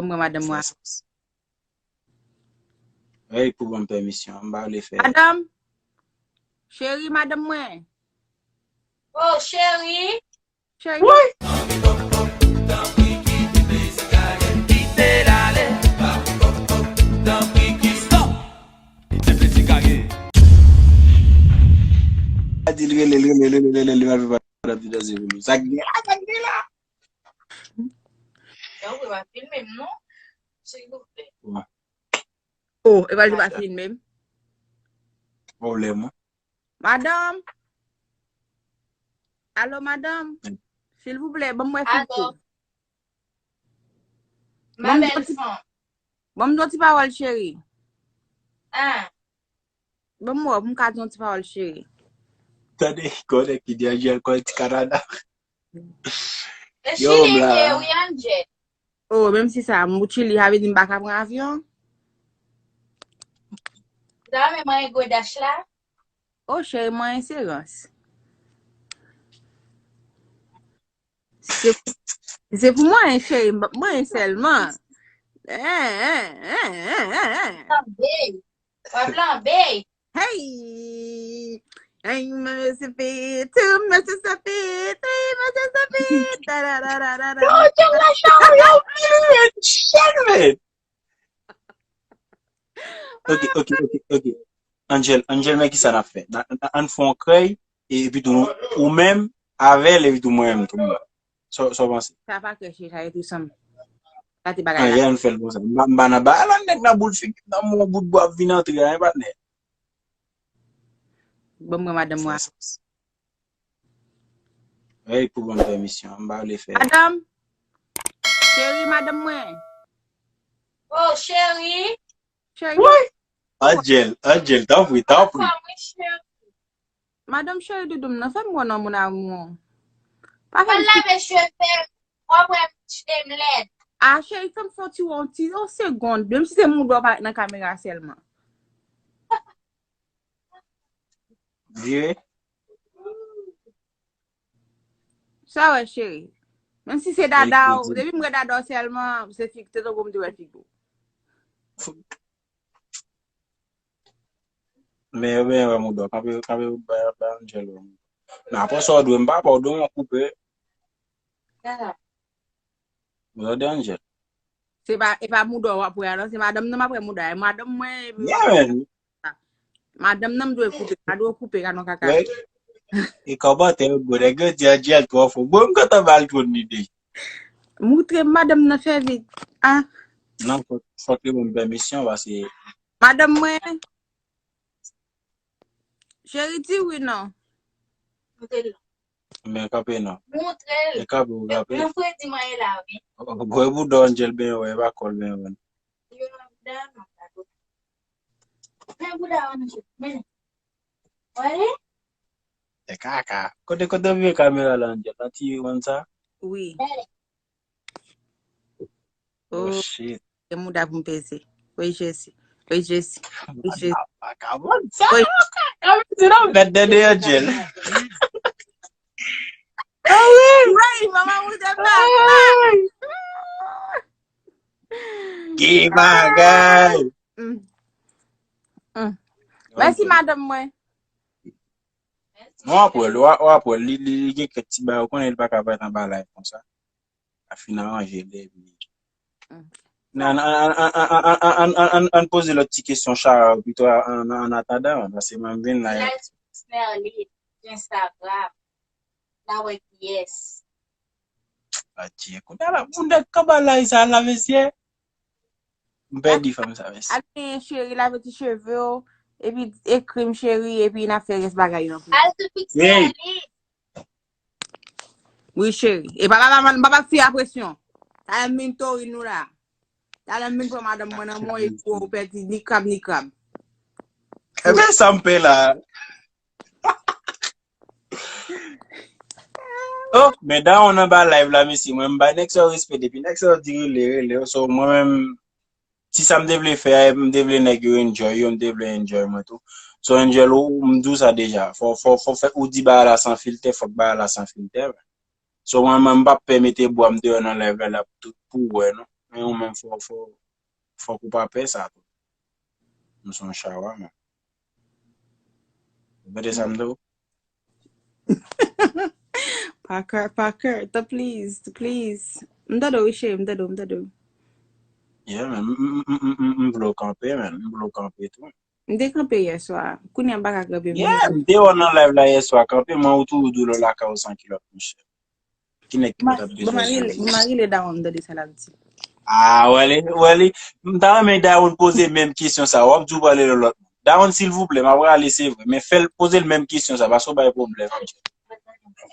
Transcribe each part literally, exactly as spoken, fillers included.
Ban mwen madanm mwen. Ey, pou ban m pèmisyon, m pa vle fè. Madanm, cheri, madanm mwen. Oh, cheri. Cheri. A di l rele, l rele, l rele, l rele, l rele, l rele, l ap di danse pou nou. Sa k gen la, sa k gen la? Yo, ou pa filme m non. Silvouplè. Oh, e pa li pa fin menm. Pwoblèm, wi. Madanm. Alo, madanm. Silvouplè, ban mwen fil tou. Ma belle femme. Ban m di yon ti pawòl, cheri. Ah. Ban m wè, pou m ka di yon ti pawòl, cheri. Tande, konnen ki di Angel kòl ti Kanada. E Chili ke wi, Angel. Oh, menm si sa, m Chili, sa vle di m pa ka pran avyon? Ou ta renmen manyen gwo dach la? Oh, cheri, manyen se rans. Se se pou mwen, cheri, m p ap manyen sèlman. Eh, eh, eh, eh, eh, eh. Flanbe. W ap flanbe. Hey! Hey, Mississippi, to Mississippi, to Mississippi, da da da da da da. Yo, Jim la chawyon, man, shit, man. Ok, ok, ok, ok. Angel, Angel, men ki sa n ap fè? Na- na- Ann fè yon krèy, e- epi tou nou, ou menm, avè l, epi tou mwen menm, tou mwen. Sa sa w panse? Sa pa krèy, cheri, sa e tou sanm. Sa te Ah, bagay la. Yè, ann fè l konsa. M pa- m pa nan bagay la, nèg nan boul figi m nan, mon bout bwa ap vin antre a, wi, patnè. Ban mwen madanm mwen. Ey, pou ban m pèmisyon, m pa vle fè. Madanm, cheri, madanm mwen. Oh, cheri. Cheri. Angel, Angel, tanpri, tanpri. Kwa mwen, cheri. Madanm, cheri, doudou m nan, fè m wè non, mon amour. Pa fè Mwen m lave cheve m. W ap wè m cheve m lèd. Ah, cheri, fè m fè yon ti, yon ti, yon segond. Menm si se mouda w parèt nan kamera sèlman. Vire. Sa wè, cheri. Menm si se dada w, depi m wè dada w sèlman, se fig, se tankou m te wè fig ou. Men yo byen wè mouda w. Kanpe, kanpe, bay, bay Angel wè mouda w. Men apre sa, w dwe m papa, w dwe mwen koupe. Kaka. Mwen de Angel. Se pa, e pa mouda w ap wè a non, se madanm nan m ap wè mouda. E madanm mwen, Yeah, man. Madanm nan m dwe koupe, pa dwe koupe ka non kaka. Wè. E kòmantè yo gwo, nèg yo di Angel twò fò. Bon, m kontan ba l twò lide. Moutre m madanm nan fè vit. Ah, Non, fòk, fòk li ban m pèmisyon, paske madanm mwen. Cheri, di wi non. Moutre l. Men kanpe non. Moutre l. E kanpe ou kanpe. Yon fredi mwen e la, wi. Gwe bouda Angel ben wè, e pa kòl ben wè. Yo nan bouda, non, pa gwo. Men bouda w nan cheve. Men. Wale? E kaka. Kote, kote vye kamera la Angel? Nan ti wonn sa? Wi. Wale. Oh, Oh, shit. se mouda pou m peze. Wi, Jesi. Wi, Jesi. Wi, Jesi. Pa ka wonn sa. Wi. Kòm di non, mèt dènye Angel. Wi, manman, ou te pa. Ki bagay. Mm. Mm. Mèsi, madanm mwen. Non, apre, w a- w apre, li, li, li gen kèk ti bagay, ou konnen li pa ka parèt anba live konsa. A fin aranje li, epi Mm. Nan, an, an, an, an, an, an, an, an, an poze lòt ti kesyon, Chara, pito an, an, an atadan, paske mwen vin la. Live sou Merlin, Instagram. La wè kiyès. Adye, kounye a la, moun nèg kanba la, sa la, mesye. M pèdi fanm sa, mesye. Al benyen, cheri, lave ti cheve w, epi ekri m, cheri, epi n ap fè rès bagay yo. Al sou Pixelly. Wi, cheri. E pa pa pa pa fi a presyon. Talè m vin tori nou la. Talè m vin pran madanm mwen nan mwen e ou pèdi ni krab ni krab. Ebyen, sa m pè la. Oh, men dawon nan ba live la, mesye, mwen m bay nèg sa yo respè depi nèg sa yo di rele, rele, so mwen menm, ti sa m te vle fè a, m te vle nèg yo enjoy yo, m te vle enjoy mwen tou. So Angel, ou, m di w sa deja, fò, fò, fò fè, ou di bagay la san filtè, fòk bagay la san filtè, man. So mwen menm, m p ap pè mete bwa m deyò nan live la, la pou tout, pou wè, non. men ou menm fò, fò, fòk ou pa pè sa tou. M se yon chawa, man. Ou tande sa m di w? Parker, Parker, please, please. M tande w, wi, cheri, m tande w, m tande w. Yeah, man. M, m, m, m, m, m vle w kanpe, man. M vle w kanpe tou. M te kanpe yè swa. Kounye a m pa ka kanpe. Yeah, m te wè w nan live la yè swa. Kanpe, mwen ou toujou dou lò lakay ou san kilòt, monchè. Ki nèg ki Ma- t ap Bon, bezwen ma rele, jwenn? Ma rele Dawon m tande sa l ap di. Ah, wè li, wè li. M ta renmen Dawon poze menm kesyon sa. W ap di w prale lòt. Dawon, silvouplè, m ap rale, se vre. Men fè l poze l menm kesyon sa, paske w bay pwoblèm.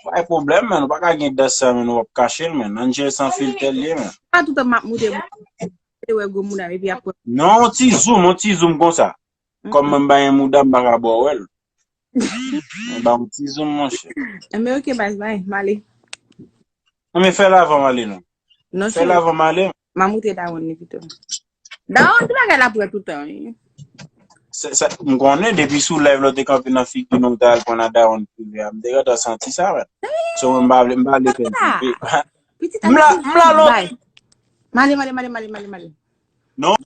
Ou bay pwoblèm, man. Ou pa ka gen dans sa, man. W ap kache l, man. Angel san filtè l ye, man. Pa toutan m ap moute moun. Te wè gwo moun epi apre. Non, on ti zoom, on ti zoom konsa. Kòm mwen m pa gen mouda, m pa ka ba w wè l. Mwen ba on ti zoom, monchè. Men ok, baz, bay, m ale. Non, men fè l avan m ale, non. Non, Fè l avan m ale. M a moute Dawon li pito. Dawon, ki bagay l ap wè toutan, wi. Sa, sa, m konnen, depi sou live la, w te kanpe nan figi nou, w te al pran nan Dawon prive a. M te gentan santi sa, man. So, mwen, m pa vle, m pa vle fè l prive. Pitit M la, m la, lò. Male, male, male, male, male, male. Non.